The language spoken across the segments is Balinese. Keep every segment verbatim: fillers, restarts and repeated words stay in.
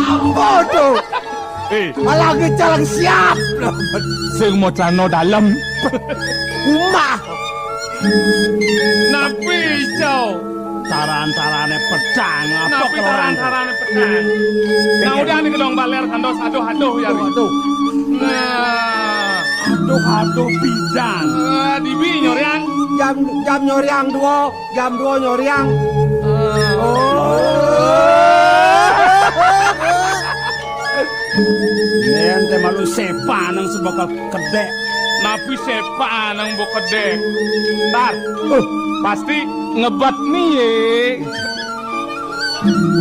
Apa to? Eh, malah gecalang siap. Sing mau celana dalem. Umah. Napi, Cau? Taran-tarane pedang, apa? Napi keloran? Taran-tarane pedang? Nah, udah nih, gedong baler, kandos, aduh, aduh, ya. Aduh, aduh. Nah. Aduh, aduh, pidan. Eh, dibi nyoriang. Jam, jam nyoriang dua, jam dua nyoriang. Eh. Oh. Nen te malu sepa nang sebokal kedek. Napi sepa nang bok kedek? Tar. Uh, pasti ngebet nih ye.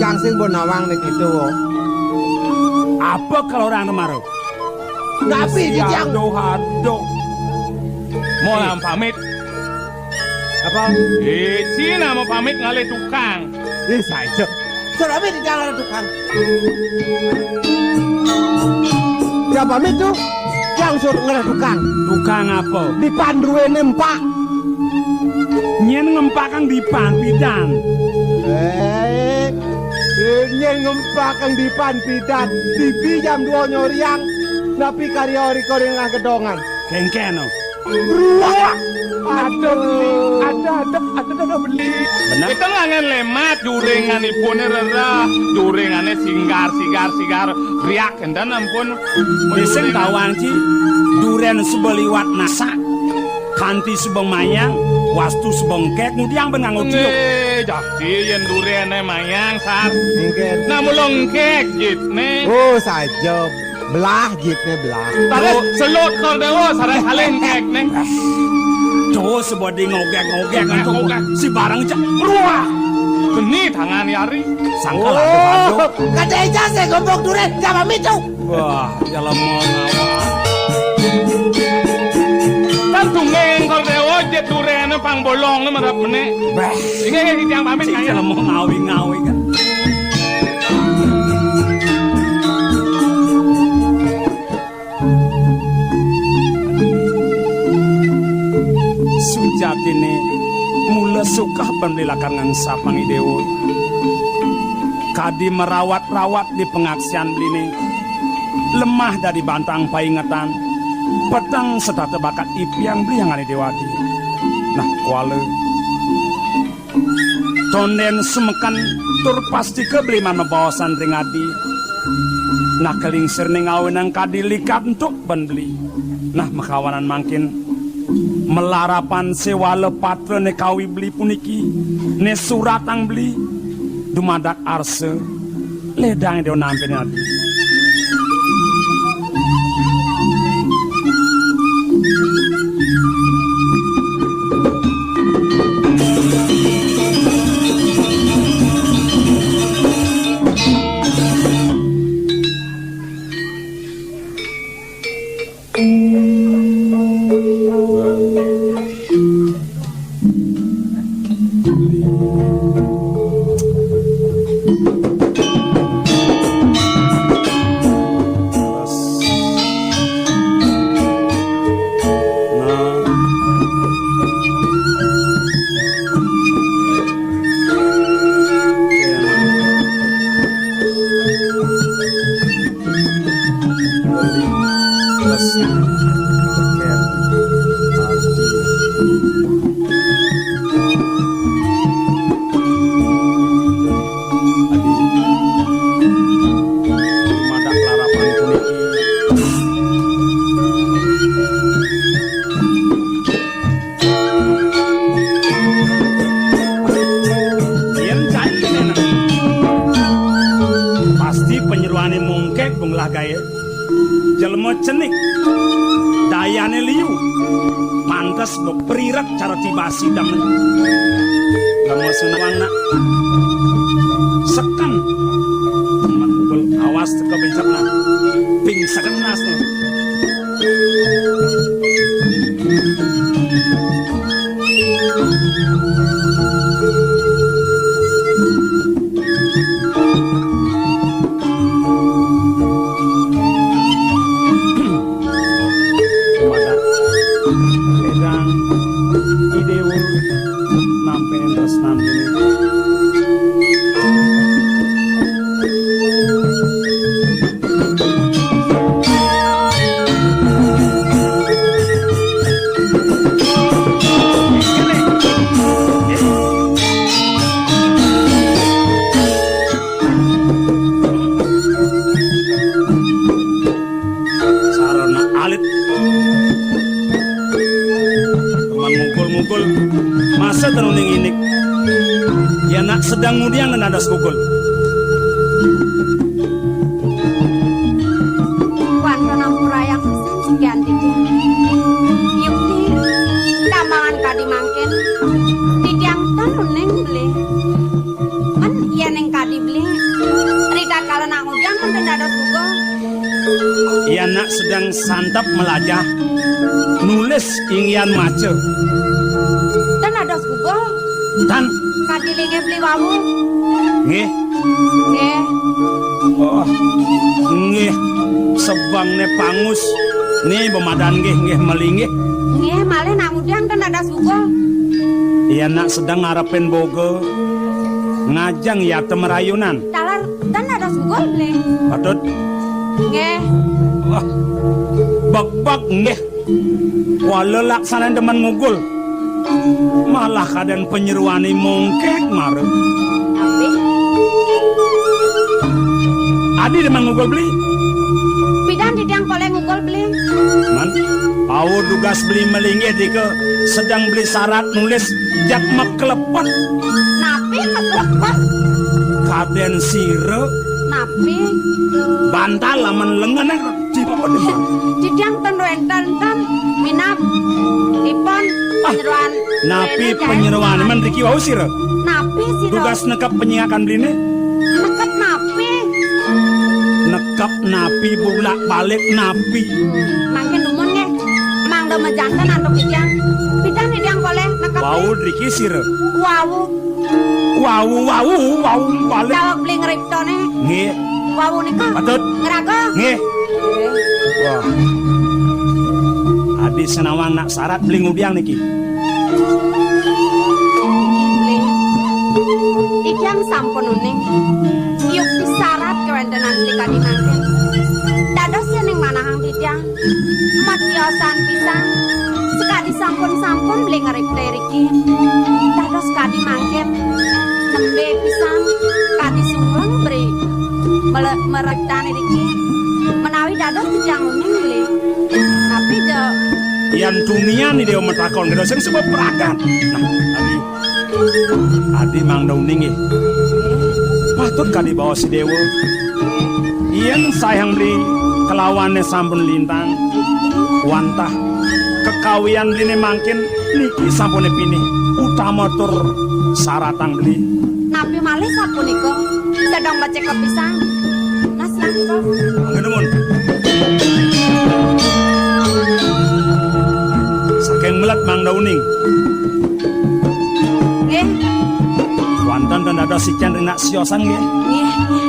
Jang sing bon nawang nih gitu. Apa kalau orang kemaru? Napi di jang? Aduh, aduh. Mau nang pamit. Apa? Eh, Cina mau pamit ngalih tukang. Eh, saja. Suruh pamit di jang ngalih tukang. Ya pamit tuh. Jang suruh ngalih tukang. Tukang apa? Dipan duwene empak. Nyen ngempakang dipan pidan. Eh, nyen ngempakang dipan pidan. Dibi jam dua nyoriang. Napi karya ori koring gedongan. Kengken, oh. Ruak. Ada beli, ada, ada, ada, ada beli. Benar. Kita ngangen lemat, juringan ipune rerah, juringane singgar, sigar, sigar, riak, enten ampun. Sing tawang ci, duren suba liwat nasak, kanti suba mayang, wastu suba engkek, ngudiang ben nganggo tiup. Nih, jati yen durene mayang, Sar. Engkek. Nah, mula engkek, jit, nih. Oh, saja. Belah jitne belah. Tarik selut kor dewa, sarai saling kek nih. Tuh sebodi ngogek-ngogek kan tuh. Ngogek. Si barang cak. Ruah. Geni tangan yari. Sangkal. Oh, aduh, aduh. Kata Eja saya gombok duren, jawab itu. Wah, ya lemah ngawak. Kan tungeng kor dewa, jet durene pang bolong nih marap menek. Bah. Ini yang tiang pamit. Cik, ya lemah ngawi-ngawi kan. Sujatine mula sukah ben lakar ngangsapang Idewa. Kadi merawat-rawat di pangaksian beline, lemah dadi bantang paingetan, peteng setata bakat ipiang beli angane Dewadi. Nah, kuala. Tonden sumeken tur pastika beli man mabaosan ring adi. Nah, kalingsir ning awinang kadi likat entuk ben beli. Nah, makawanan mangkin malarapan sewala patra ne kawi beli puniki, ne suratang beli dumadak arsa. Ledang dia nampin ati. Yen cai kéné, pasti panyeroané mongkek bunglah gaé. Jelema cenik, dayané liu, pantes beprirek cara tibasi dam. Lama senawang nak seken. Awas teka bencak nak. Ping seken nas nih. Ledang Idéwa nampi tresnan. Dados gugul. Wantah ampurayang pisan sekian titiang. Yukti, kambangan kadi mangkin. Titiang tan uning beli. Men yén ing kadi beli. Ritatkala nak ngudiang menten dados gugul. Yan nak sedeng santep melajah nulis inggian maca. Tan dados gugul. Tan. Kadi linggih beli wau. Nggih. Nggih. Oh. Nggih. Sebengné pangus. Né bemadan nggih, nggih melinggih. Nggih, malih nak ngudiang tan dados gugul. Yan nak sedeng ngarepin boga ngajeng yata merayunan. Taler tan dados gugul, beli. Patut. Nggih. Wah. Bek-bek nggih. Wala laksanan demen ngugul. Malah kadén panyeroané mongkek mara. Napi? Adi demen ngugul beli. Pidan titiang polih ngugul beli. Man, pau dugas beli melinggih dika sedeng beli sarat nulis jak maklepet. Napi maklepet? Kadén sira. Napi? Bantal lamun lengené. Titiang ten wénten ten minab ipun. Ah, panyeroan napi wéné panyeroan jaé men riki wau sira? Napi sira? Tugas nekep penyiakan beliné. Nekep napi? Nekep napi, bulak-balik napi? Hmm, mangkin dumun nggih. Mangda majanten antuk titiang. Pidan titiang polih nekep. Wau riki sira? Wau. Wau, wau, wau balik. Daweg beli ngriptané. Nggih. Wau nika. Patut. Ngraga. Nggih. Wah. Adi senawang nak sarat beli ngudiang niki. Beli. Titiang sampun uning. Yukti sarat kawéntenan beli kadi mangkin. Dados yén ing manahang titiang. Matiosan pisan, sakadi sampun-sampun beli ngripta riki. Dados kadi mangkin, nembé pisan, kadi sumreng beri mele-, meriptané riki. Menawi dados titiang uning beli. Tapi ja. Yan tunian Ida matakon, Ida sing sebab pragat. Nah, adi. Adi mangda uning nggih. Patut kadi baos Déwa. Yén sayang beli kelawané sampun lintang, wantah kekawian beliné mangkin niki sampuné pinih utama tur saratang beli. Napi malih sapunika? Sedeng becik kapisan. Nah, selanjutnya. Mangga nuwun. Saking melet mangda uning. Nggih. Wantah ten dados sicen ring nak siosan nggih. Nggih, nggih.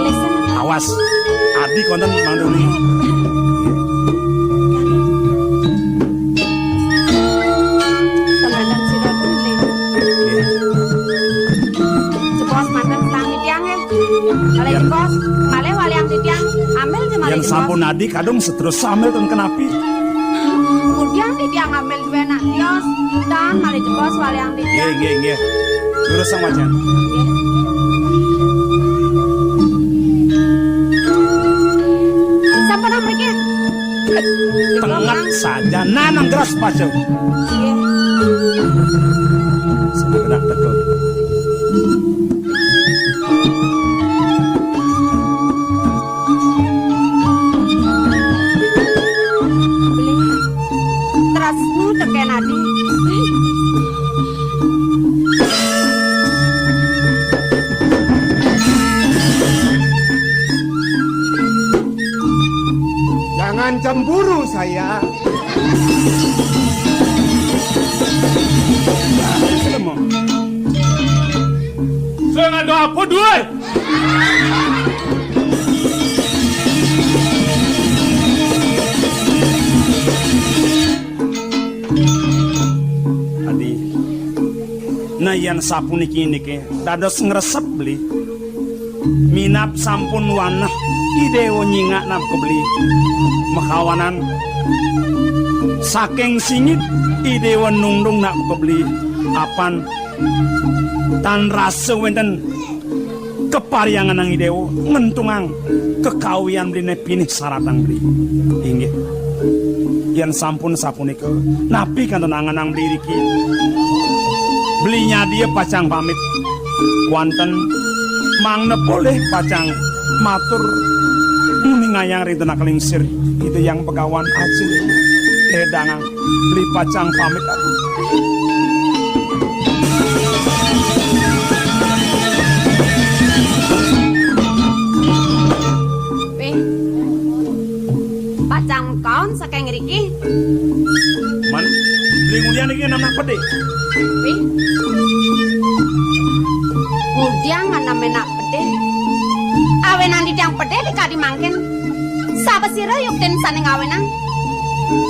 Listen. Awas. Adi konten mangda uning. Tenanan sira pun nggih. Nggih. Jebos manten selang titiang nggih. Malih jebos, malih waliang titiang. Ambil je malih jebos. Yan sampun adi kadung seterus sambil ten kenapi. Kemudian titiang ambil Wénak tios, dan malih jebos waliang titiang. Nggih, nggih, nggih. Durus sang wajan. Nggih. Sampun mriki. Tenget saja, nanang geras pacul. Nggih. Sebenarnya betul. Beli. Tresna tekén adi. Jangan cemburu saya. Sing ada apa duwe? Adi. Nah, yan sapuniki niki dados ngresep beli. Minab sampun waneh Idéwa nyingak nab kebeli. Makawanan saking singit Idéwa nungdung nab kebeli. Apan tan rasa wénten kapariangan Idéwa ngentungang kekawian beliné pinih saratang beli. Inggih. Yén sampun sapunika, napi kantun angenang beli riki? Beli nyadia pacang pamit. Wanten mangda polih pacang matur nguningayang ring Denak Lingsir, Ida Hyang Begawan Aji. Ledangang beli pacang pamit. Pih, pacang kaon saking riki. Man, beli ngudiang niki ngenah pedih. Pih, ngudiang ngenah pedih. Awinan titiang pedih dikadi mangkin. Sapa sira yuktin sane ngawinang?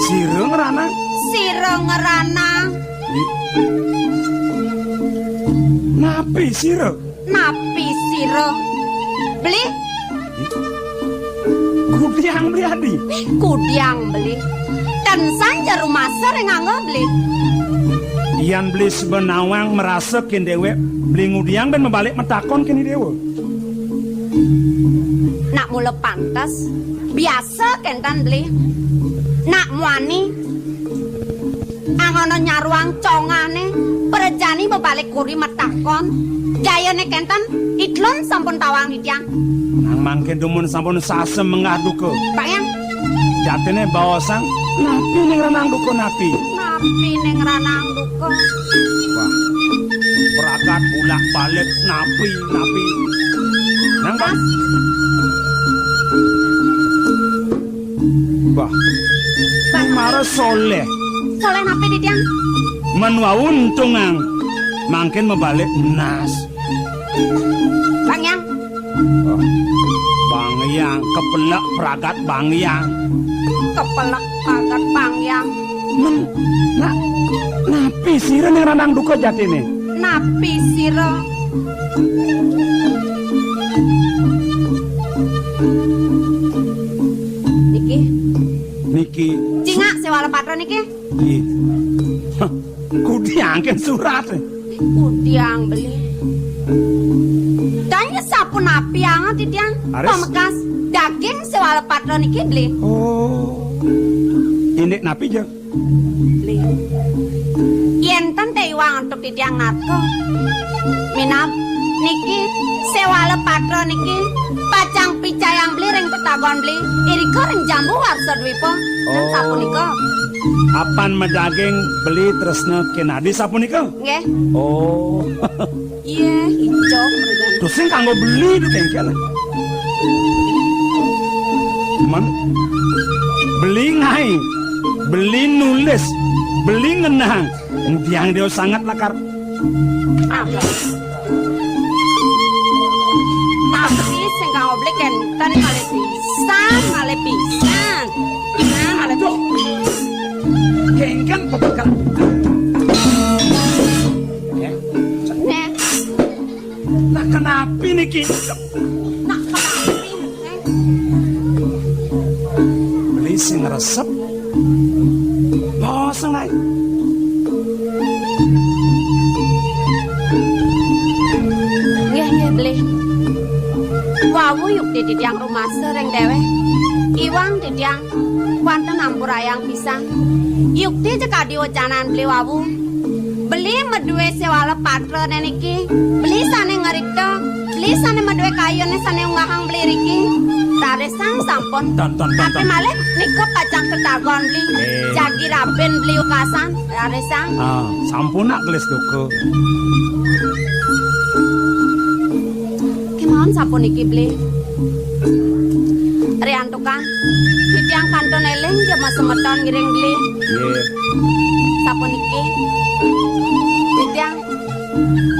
Sira ngranang. Sira ngranang. Napi sira? Napi sira? Beli? Kudiang beli adi. Kudiang beli. Ten sanja rumasa ring angga beli. Yan beli suba nawang marasa ken dewek, beli ngudiang ben mabalik matakon ken dewa. Nak mula pantes, biasa kentan beli. Nak muani, angono nyaruang congane, prajani mabalik kuri matakon. Jayane kentan, itlun sampun tawang titiang. Nang mangkin dumun sampun sasem menggah duka. Pak Yang. Jatine baosang, napi ning ranang duka napi? Napi ning ranang duka? Wah, pragat bulak-balik napi, napi. Nang, Pak. Wah. Pak. Mara soleh. Soleh napi titiang? Men wau untungang. Mangkin mabalik nas. Bang Yang. Oh, Bang Yang, kepelek pragat Bang Yang. Kepelek pragat Bang Yang. Men, na-, napi sira ning ranang duka jatine? Napi sira? Niki. Niki. Cingak sewala patra niki. Nggih. Hah, kudiang ken surat. Kudiang beli. Tanya sapunapi anget titiang? Aris. Pamekas daging sewala patra niki beli. Oh. Indik napi, Jeng? Beli. Yen ten te iwang antuk titiang narka. Minab niki sewala patra niki pacang picayang beli ring petagon beli irika ring Jambu Warsa Dwipa. Nang Oh. Sapunika. Apan madaging beli tresna kenadi sapunika? Nggih. Oh. Iya, icok mrene. Tusing kanggo beli to kengken. Men, beli ngae, beli nulis, beli ngenang. Ngudiang dia sanget lakar. Apa? Tapi sing kanggo beli kenten malih pisan, malih pisan. Nah, malih Aduh. Kengken pepekel. Ya. Nek. Nah, kenapi niki? Nah, kenapi? Beli sing resep. Bos ngai. Nggih, nggih, beli. Wau yukti titiang rumasa ring dewek. Iwang titiang wonten ampurayang pisan. Yukti cekadi wecanan beli wau. Beli madue sewala patrane niki. Beli sane ngrikta, beli sane madue kayune sane unggahang beli riki. Rarisang sampun. Tan, tan, tan, Tapi tan. Malih nika pacang tetagon beli. Eh. Jagi rabin beli ukasan. Rarisang. Ah, sampun nak gelis duka. Kemawon sapuniki, Bli. Riantukan, titiang kantun eling jema semeton ngiring Bli. Nggih. Sapuniki. Titiang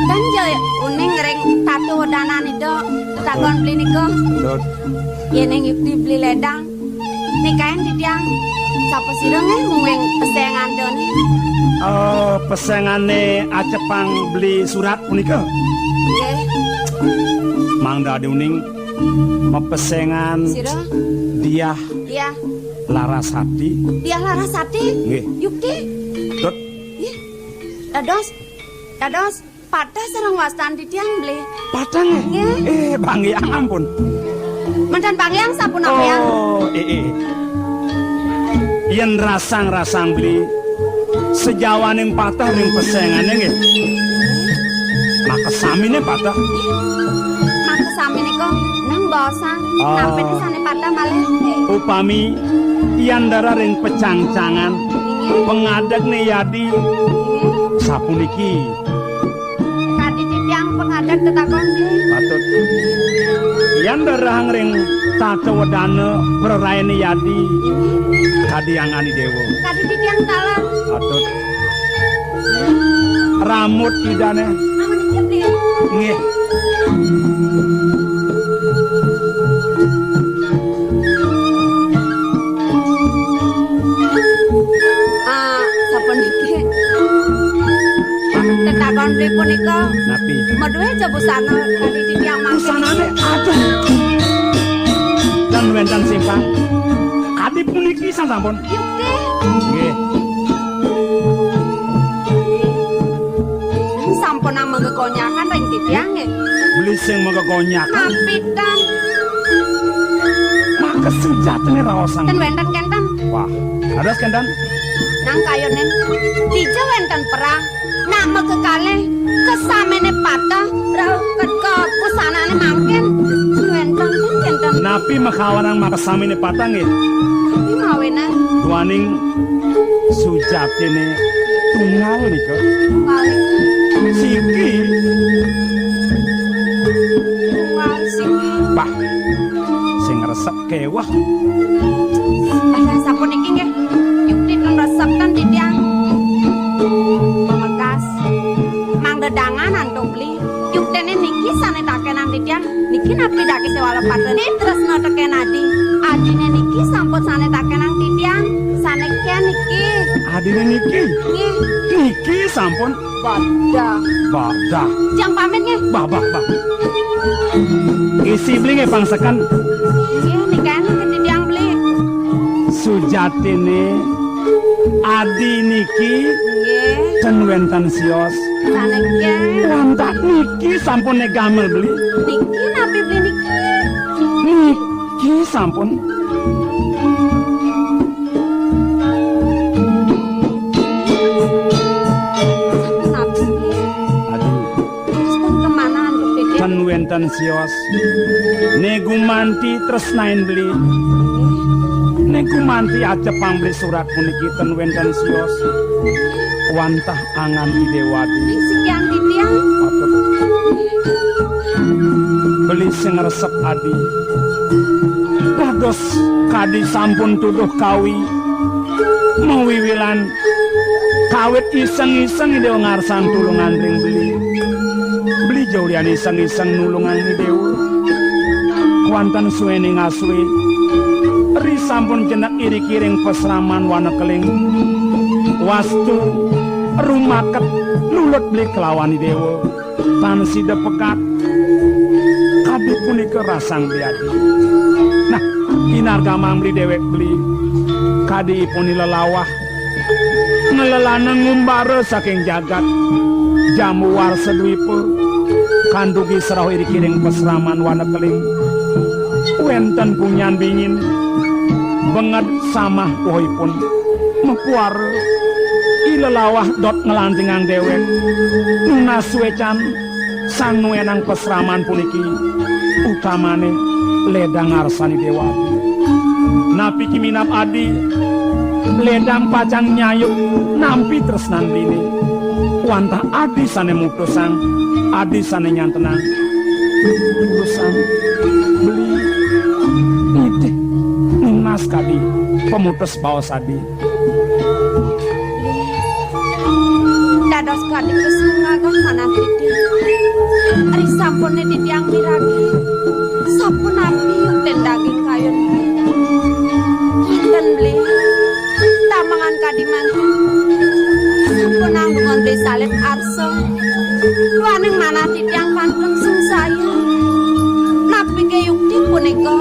tan ja uning ring tatu wedanan Ida, tetagon Bli nika. Tut. Yening yukti Bli ledang. Nikain titiang. Sapa sira nggih mungguing pesengan dene? Eh, pesengane acepang Bli Surat punika? Nggih. Mangda adi uning mapesengan Sira? Diah Iya. Larasati. Diah Larasati? Nggih. Yukti? Tut. Nggih. Dados, dados pateh sareng wastan titiang, Bli. Pateh, nggih? Nggih. Eh, Bang Hyang ampun. Manten Bang Hyang sapunapa, Hyang? Oh, eh, eh. Yen rasang-rasang Bli, sajawaning pateh ning pesengane nggih. Makes Samine patah. Maka sami nika nang baosang. Ah. Nampit sane patah malih. Upami yandara ring pecangcangan, inggih, pangadegne yadi, inggih, sapuniki. Kadi titiang pangadeg tetakon, inggih. Patut. Yandarahang ring tata wedana praraine yadi, inggih, kadi angani dewa. Kadi titiang taler. Patut. Rambut idane. Nggih. Ah, sapuniki. Tetakon beli punika. Napi? Madué ja busana kadi titiang mangkin. Busanane, aduh. Dan wenten simpang. Kadi puniki sang sampun. Yuk, nggih. Nggih. Sampunang magegonyakan ring titiang, nggih. Beli sing magegonyakan. Napitan? Maka sujatine raosang. Ten wenten kenten. Wah, kados kenten. Nang kayune. Dija wenten perang. Nak makekalih. Kesamene patah. Rauh ket kepusanane mangkin. Ten wenten kenten. Napi makawanang makasamene patah, nggih? Napi mawinan? Duaning sujatine tunggal nika. Tunggal nika. Siki. Tunggal siki. Bah, sing ngresep keweh. Padahal sapuniki nggih, yukti ten resep ten titiang. Pamekas. Mang dedangan antuk beli. Yuktene niki sane takenang titiang. Niki napi dake sewala pateni tresna teken adi. Adine niki sampun sane takenang titiang. Sane ken niki. Adine niki? Nggih. Niki sampun. Badah. Badah. Jang pamit nggih. Bah, bah, bah. Isi beli nggih pangsekan. Nggih, nikane ke titiang beli. Sujatine adi niki, nggih, ten wenten sios. Sane nggih. Wantah niki sampun negamel beli. Niki napi beli niki? Niki sampun. Napi? Aduh. Terus pun kemana antuk Dede? Ten wenten sios. Ne gumanti tresnain beli. Ne gumanti acepang beli surat puniki ten wenten sios. Wantah angan Idewati. Ning sikian titiang. Patut. Beli sing ngresep adi. Dados kadi sampun tuduh kawi. Mawiwilan kawit iseng-iseng Idewa ngarsan tulungan ring beli. Beli jaulian iseng-iseng nulungan Idewa. Kuanten suwene ngasuwe, ri sampun jenek iriki ring pasraman Wanakeling. Wastu rumaket lulut beli kelawan Idewa. Tan sida pegat. Kadi punika rasang beli adi. Nah, kinargamang beli dewek beli. Kadi ipun lelawah ngelelana ngumbara saking jagat Jambu Warsa Dwipa, kandugi serauh iriki ring pasraman Wanakeling. Wenten punyan bingin, benged samah wohipun. Mapuara i lelawah dot nglantingang dewek, nunas suecan sang nuenang pasraman puniki, utamane ledang ngarsani Dewa Adi. Napi kiminab adi, ledang pacang nyayuk nampi tresnan bine. Wantah adi sane mutusang, adi sane nyantenang. Urusan beli nitih nunas kadi pamutus baos adi. Dados kadi kesungagang manah titiang. Ari sampune titiang miragi. Sapunapi ten daging kayun. Kinten beli. Tamangan kadi mangkin. Sampun anggungan beli salib arsa. Duaning manah titiang kantun sungsaya. Napi ke yukti punika?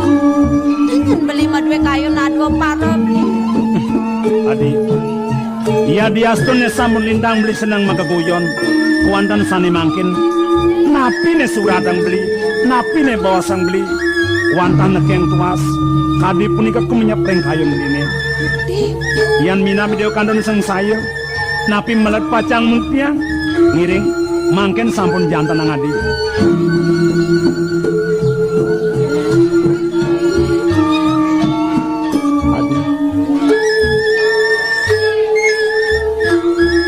Tengen beli madue kayun adua para beli. Adi, iya diastun ne sampun lintang beli seneng mageguyon. Kuantan sane mangkin. Napi ne suratang beli? Napi ne bawasang beli? Wantah nekeng tuas. Kadi punika kumenyep ring kayun beline. Yan minab Dewa kantun sungsaya. Napi melet pacang muktiang? Ngiring. Mangkin sampun janten Adi. Adi.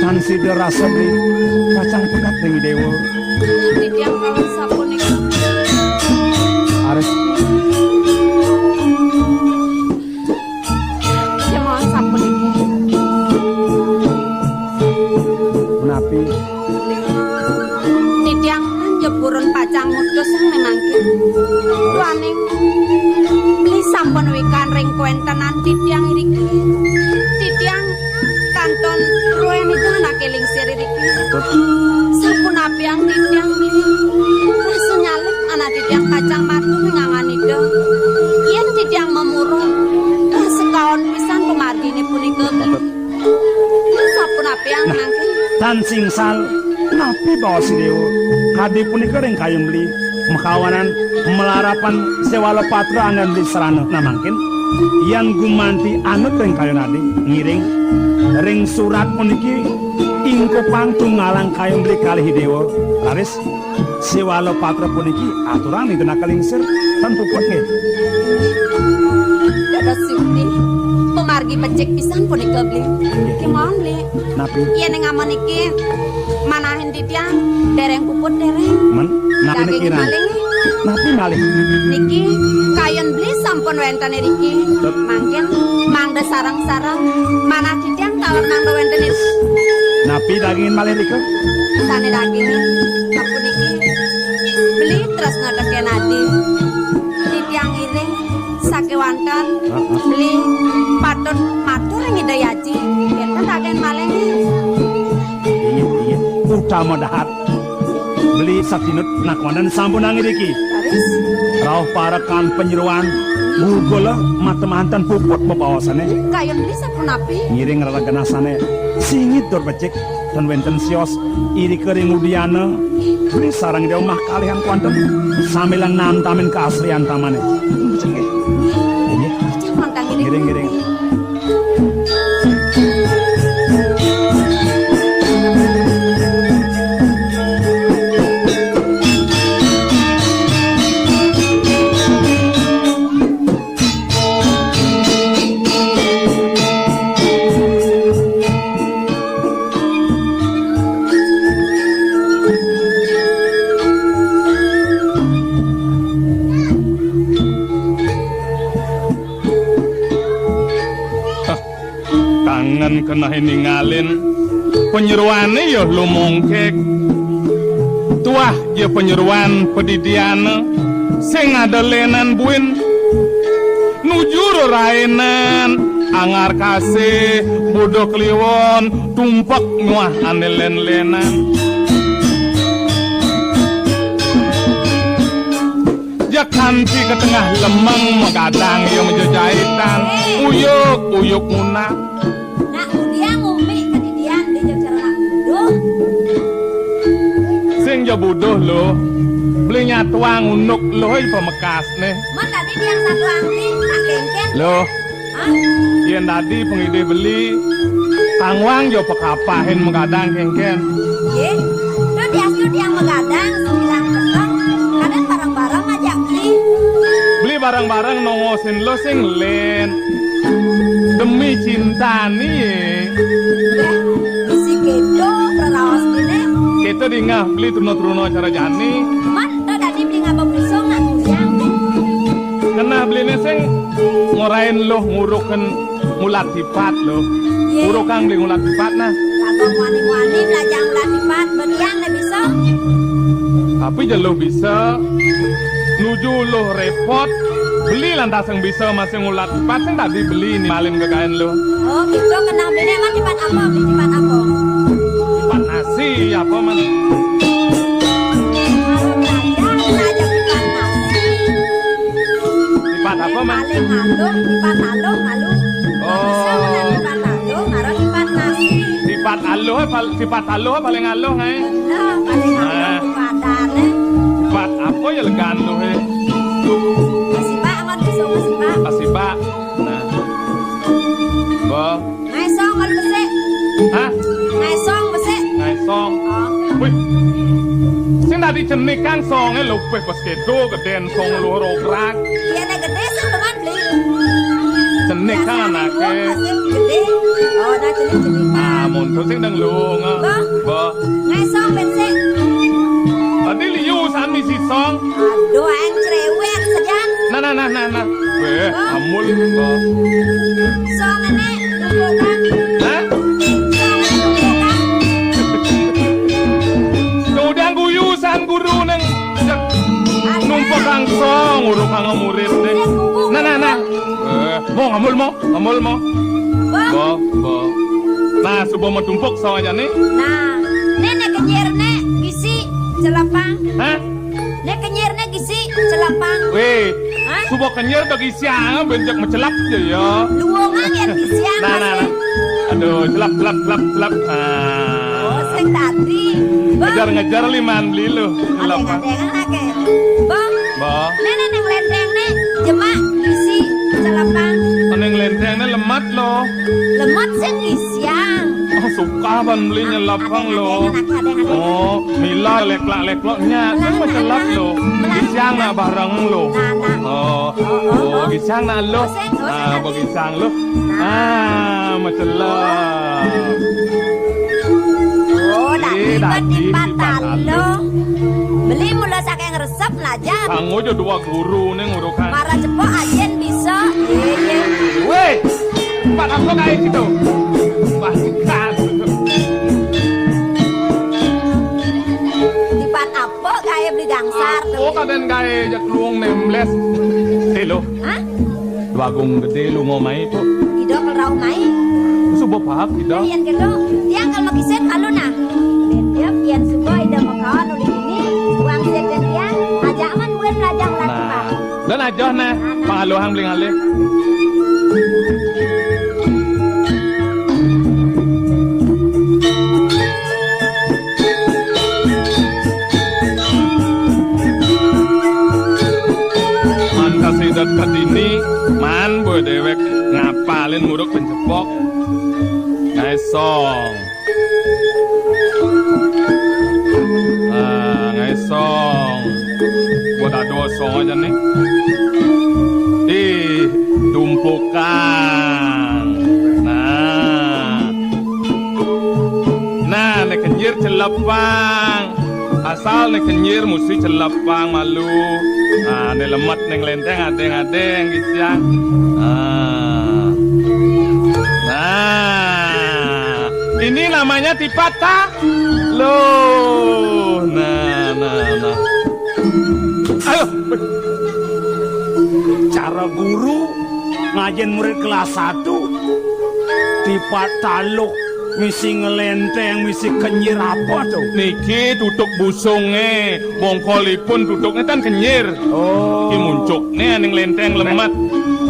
Tan sida rasa beli pacang pegat ring Dewa. Titiang kawin sapunika. Ares. Kemawon sapuniki. Punapi? Titiang jepurun pacang ngutus sang memangkin. Duaning beli sampun wikan ring kawentenan titiang iriki. Titiang kantun ruen ida anake lingsir iriki. Sapunapiang titiang beli? Rasa nyalip anak titiang pacang matur ring angan ida. Yen titiang mamurun, rasa kaon pisan pamargine punika beli. Sapunapiang mangkin? Tan singsal, napi baos Dewa? Kadi punika ring kayun beli, makawanan malarapan sewala patra anggan beli sarana. Nah, mangkin, yan gumanti anut ring kayun adi, ngiring ring surat puniki, ingkupang tungalang kayun beli kalih Dewa. Raris, sewala patra puniki aturang ning tenaka lingsir, tan puput nggih. Dados sukti, pamargi becik pisan punika, beli. Inggih. Kemawon, beli. Napi? Yen ing amen iki manahin titiang, dereng puput, dereng. Men, napi niki, kirang? Malih. Napi malih? Niki kayun beli sampun wenten iriki. Tut. Mangkin mangda sareng-sareng manah titiang tawar mangda wenten iriki. Napi dagingin malih nika? Sane dagingin sapuniki. Beli tresna teken adi. Titiang ngiring sakewanten. Heeh. Beli patut matur ring Ida Aji. Enten raden malih. Inggih, inggih. Utama dahat. Beli satinut nak wonten sampun angiriki. Raris? Rauh parekan panyeroan, gugul matemanten puput bebaosane. Kayun beli sapunapi? Ngiring reregenasane singit tur becik, ten wenten sios irika ring udiana. Beli sareng ida umah kalihan kuanten, samilang namtamin kaasriantamane. Becik nggih. Inggih. Ngiring, ngiring. Kangen kenehe ningalin panyeroane ya lumongkek. Tuah ya panyeroan padidiana sing ada lenan buin nuju reraenan, angar kasih, buduh kliwon, tumpek muah ane len-lenan. Jak kanti ka tengah lemeng magadang ya majejaitan. Uyuk, uyuk munah. Nak udiang ngumbi kadidian di jog cara nak buduh. Sing ja buduh lo. Beli nyatuang unduk lo, oi, pamekasne. Man tadi tiang satu angti, tak kengken. Lo. Hah? Yen dadi pangidih beli, tangwang ja pakapahin magadang kengken. Nggih. Duh, diastu tiang magadang, sembilan peteng. Kadang bareng-bareng ngajak beli. Beli bareng-bareng nongosin lo sing len. Demi cinta ni, ye. Nggih, bisi keto praraos dine. Keto dingeh beli truna-truna cara jani. Man, to dadi beli ngaba busung nak kuyang. Keneh beline sing ngorain luh ngurukin ngulat tipat luh. Ye. Urukang beli ngulat tipat nah. Kagak muani-muani belajar ngulat tipat, betiang ne bisa. Tapi ja luh bisa nuju luh repot, beli lantas yang bisa masih ngulat tipat sing tadi beli ni malin kekain luh. Oh, gitu. Keneh beline emang tipat apa? Beli tipat apa? Tipat nasi apa, Man? Kalau belajar, belajar tipat nasi. Tipat apa, Man? Paling malu, tipat taluh, malu. Oh. Bisa mana tipat taluh, ngaran tipat nasi. Tipat aluh, pal-, tipat taluh paling aluh, eh. Nah, paling aluh, nah. Tipat dane. Tipat apa ya legan tuh, eh? Kasibak, amat bisa kasibak. Kasibak. Nah. Bo. Ngaisong kalau besik. Hah? Ngaisong besik. Ngaisong. Oh. Wih. Cenik kan songé lupih pas kéto gedén song luhur ograk. Iya, nek gedé sing demen beli. Cenik kan anaké. Gedé. Oh, nah cenik-cenik. Ah, mun to sing dang lunga. Bah. Bah. Ngai song ben sik. Tadi liu sami si song. Aduh, aing cerewet sejan. Nah, nah, nah, nah, nah. Wéh, amul. Bah. Song ené, tumpukan. Hah? Song ené, tumpukan. Tuh udah guyusan guru neng numpuk langsung uruk kang murid nih. Nah, nah, nah. Eh, mau ngamul mau, ngamul mau. Bo, bo. Nah, suba mau tumpuk song aja nih. Nah, né né kenyir né gisi celepang. Hah? Né kenyir né gisi celepang. Wéh, hah? Suba kenyir bagi siang benjak mecelap aja ya. Luwungan yang gisiang. Nah, nah, nah. Aduh, celap, celap, celap, celap. Ah. Oh, sing tadi. Bah. Ngejar-ngejar liman beli lu. Celap. Adeng-adengan aké. Bah. Bah. Né né neng lenteng né jemak isi celepang. Oh, neng lenteng né lemat lo. Lemat sing gisiang. Oh, suka ban beli nyelapang lo. Adeng-adengan aké, adeng-adengan. Oh, mila leklak-lekloknya. Kan mecelap lo. Gisiang nak bareng lo. Nah, nah. Oh, oh, oh, oh, gisiang nak lo. Oh, sing, oh, sing. Ah, tadi. Bagi sang lo. Ah, macelah. Oh, dah. Eh, tiba-tiba talo. Beli mula saking resep lajar. Kanggo aja dua guru ning urukan. Para cepok ajin bisa. Iya, iya. Wéh, empat apa kayak gitu? Bahkan. Tipat apa kayak beli gangsar? Apa kadén kayak jak luung nembles? Eh, lo. Hah? Dwagung gedé lunga mai, Puk. Ida kal rauh mai. Suba pahak, Ida. Yén kéto, tiang kal makisid malu nah. Béda yén suba Ida makaon uli dini, wangsit tiang, ajak man buin mlajah latihan. Nah, dan ajoh nah, pangaluhang beli ngalih. Man kasidat kadini, man boya déwék ngapalin muruk pencepok. Ngaé song. Ah, ngaé song. Buat ado song aja nih. Ih, tumpukan. Nah. Nah, né kenyir celepang. Asal né kenyir mesti celepang malu. Nah, né lemet ning lenteng adeng-adeng gisiang. Nah. Nah, ini namanya tipat ta. Loh, nah, nah, nah. Ayo. Cara guru ngajin murid kelas satu, tipat taluh misi ngelenteng, misi kenyir apa to? Niki tutuk busungé, bongkolipun tutukné tan kenyir. Oh. Ki muncukné ning lenteng lemet.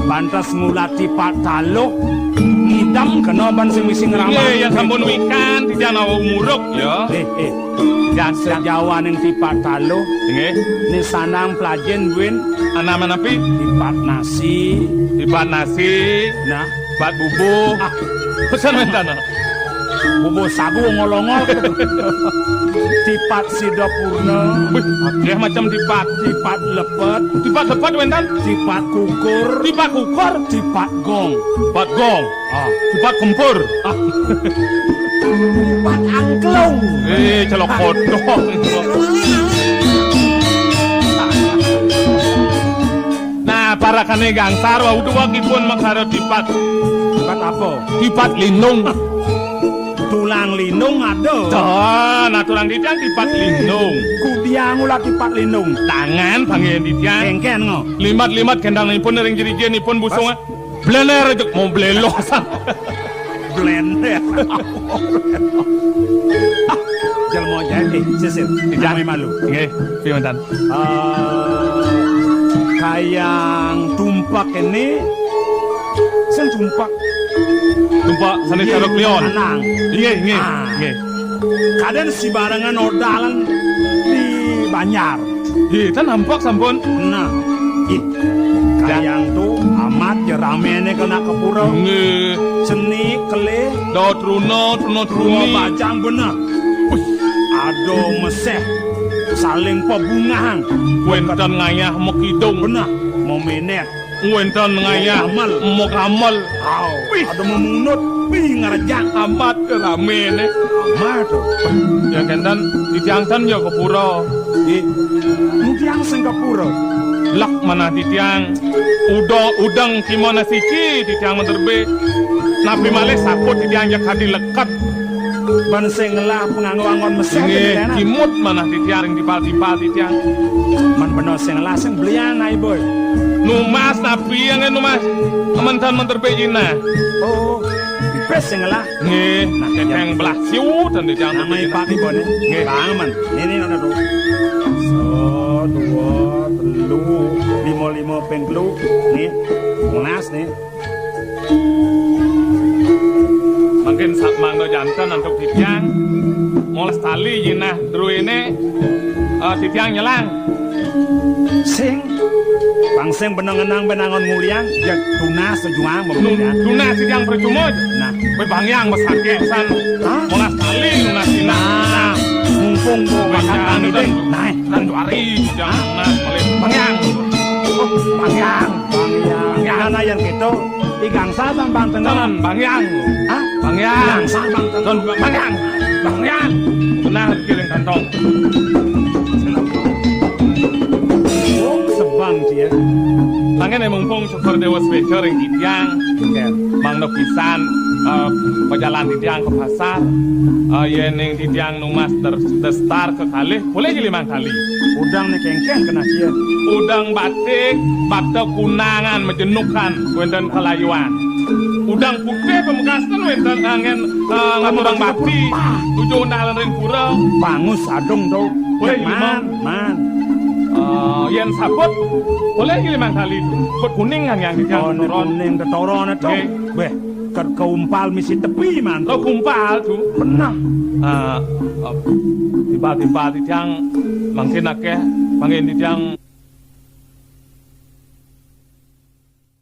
Pantes mula tipat taluh ngidam kena ban sing misi ngramah. Iya, yang sampun wikan, titiang awa umuruk, ya. Eh, eh. Jan, jan. Sajawaning tipat taluh. Nggih. Nisanang plajin buin. Anaman napi? Tipat nasi. Tipat nasi. Nah. Tipat bubuh. Ah. Pesan wénten. Bubuh sagu ongol-ongol. Tipat sida purna. Wih, akéh macam tipat. Tipat lepet. Tipat lepet wénten. Tipat kukur. Tipat kukur. Tipat gong. Tipat gong. Ah, tipat kempur. Ah. Tipat angklung. Eh, celok kodok. Nah, parakané gangsar wau duweg ipun makara tipat. Tipat apa? Tipat lindung. Tulang lindung ada. Dah, nah tulang titiang tipat lindung. Kudiang ulah tipat lindung. Tangan panggih titiang. Kéngkén ngo. Limat-limat kéndangipun ring jrijinipun busung. Blener aja mau blelosan. Blener. Jelma jaé, eh, sisil. Tidak. Nami malu. Nggih, piye wénten? Eh, kayang tumpak ini, sing tumpak. Tumpak sané. Nggih, cara klion. Lanang. Nggih, nggih, ah, nggih. Kadén sibarengan odalan di banjar. Ih, tan nampak sampun. Nah, ih, kayang to amat ya raméné kena ke pura. Nggih. Seni, kelih. Da truna, truna, truni. Tua bajang bener. Wih. Aduh, meseh. Saling pabungahang. Wénten ngayah makidung. Beneh, mamenet. Wénten ngayah makamel. Aw, wih, ada mamunut, wih, ngarejang. Amat raméné. Amat. Ya kénten, titiang ten ya ka pura. Ih, titiang sing ka pura. Lek manah titiang, uda udeng kimana siki titiang maderbé. Napi malih saput titiang jak kadi leket. Ban sing ngelah panganggo anggon mesem. Nggih, gitu, enak. Kimud manah titiang ring timpal-timpal titiang. Man bener sing ngelah sing belian, ai, boy. Numbas napi yang numbas? Mentan menterbé jinah. Oh, pipis sing ngelah. Nggih, nah, kéténg belah siu dan titiang. Nama ipak ibu nih? Nggih. Bang, man. Ini, ini, ini, tuh. So, dua, telu, lima, lima, ping telu. Nih, tunas nih. Mangkin sa-, mangda janten antuk titiang. Molas tali jinah druéné, eh, titiang nyelang. Sing, pang sing beneng ngenang ben anggon nguliang, ya tunas juang. Nu-, bemulian. Tunas titiang percuma. Nah. Kowe bangyang besakeh san. Hah? Molas tali nunas jinah. Nah, mumpung bakat kami, Ding. Nah, Kan juari, jangan, nah, malih. Bang Yang. Oh, Bang Yang. Bang Yang. Bang Yang. Nah, nah, yang gitu. I gangsal Bang, Bang Tengah. Tenan, Bang Yang. Hah? Bang Yang. Gangsal Bang Tengah. Tenan, Bang Yang. Bang Yang. Benar, kiring kantong. Oh, sebang dia. Tangan yang mumpung syukur Dewa Swéca ring titiang. Oke. Mangda pisan, eh, pajalan titiang ka pasar. Eh, yéning titiang numbas ter-, testar kekalih, polih ja limang tali. Udang né kéngkén keneh cia. Udang batik, bakta kunangan majenukan, wénten kalayuan. Udang putih pamekasné wénten anggén, eh, ngaturang bakti. Nuju undalan ring pura. Bangus adung to. Polih ja limang. Man, man. Eh, yén sabut, polih ja limang tali. Sabut kuning kan yang, yang Oh, né tetoron. Kuning tetoron to. Nggih. Béh, ket kaumpal misi tepi, man. Lo kumpal to. Beneh. Eh, eh, timpal-timpal titiang mangkin akéh, mangkin titiang